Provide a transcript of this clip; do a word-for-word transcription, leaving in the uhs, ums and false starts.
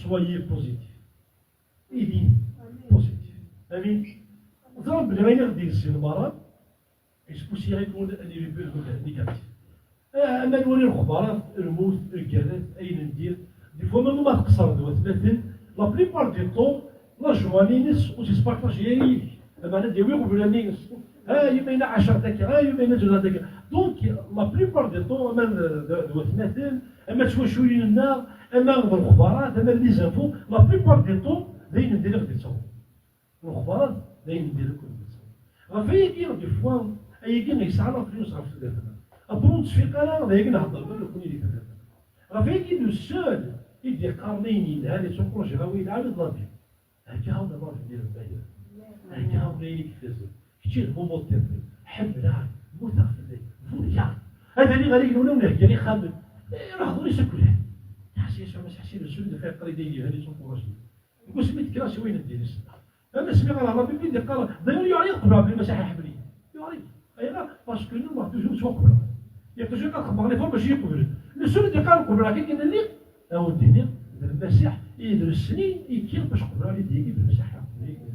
Soyez positif. Ili positif. Amin. Ẓran belli ayen i ɣ-d-yezzin merra, yespusiɣ-iken ad yili négatif. Ah, ama nwali lexbarat, lmut, lgerrat, ayen n dir, des fois même ma tqeṣṣreḍ d watmaten, la plupart du temps, la joie-ines ur s-yespartaji ara yid-k. Lameɛna ad d-yawi iɣeblan-ines. Ha, yemma-ina ɛaceɣ-d akka, ha, yemma-ina ǧǧiɣ-d akka. Donc, la plupart du temps, ama d, d, d watmaten, ama d twaculin-nneɣ, ama d lexbarat, ama d les infos, la plupart du temps, d ayen n dir i ɣ-d-yettaweḍ. Lexbarat, d ayen n dir akk i ɣ-d-yettaweḍ. Ɣef ayagi, des fois, ayagi yesɛa l'influence ɣef tudert-nneɣ. Après ur nettfiq ara, d ayagi nhedder ma nekkni di tudert-nneɣ. Ɣef ayagi, le seul i d-yeqqaren ayen yelhan, yettwanqulaji ɣer wayen yelhan, d la Bible. Heggaɣ-awen rrad n yiremmayen. Heggaɣ-awen ayen i ifazen. Kečč d lmumuḍ tiṭ-iw. Ḥemmleɣ, mmuteɣ fell-ak, burkeɣ. Ad aliɣ ar igenwan awen heggaɣ ixxamen. Iruḥ ḍur-is akk lhan. Yeḥṣa Yasuɛ Masiḥ si lsul dafeɛ yeqqar-iyi-d ayen yelhan, yettwanqulaji. Deg wasmi d-kkreɣ si wayen n diri-s. Ama smiɣ ɣer Ṛebbi mi d-iqqar, d'ailleurs yuɛer-iyi ad qebleɣ belli Lmasiḥ iḥemmel-iyi. Yuɛer-iyi. Ayɣer? Parce que nnumeɣ toujours ttwaqebleɣ. Yeqqar toujours ad qebleɣ les fois mačči iqeblen. Le seul i d-iqqaren qebleɣ-k akken lliɣ, ad wen-d-iniɣ, d Lmasiḥ i d lesnin i kkiɣ bac qebleɣ l'idée-agi belli Lmasiḥ iḥemmel-iyi.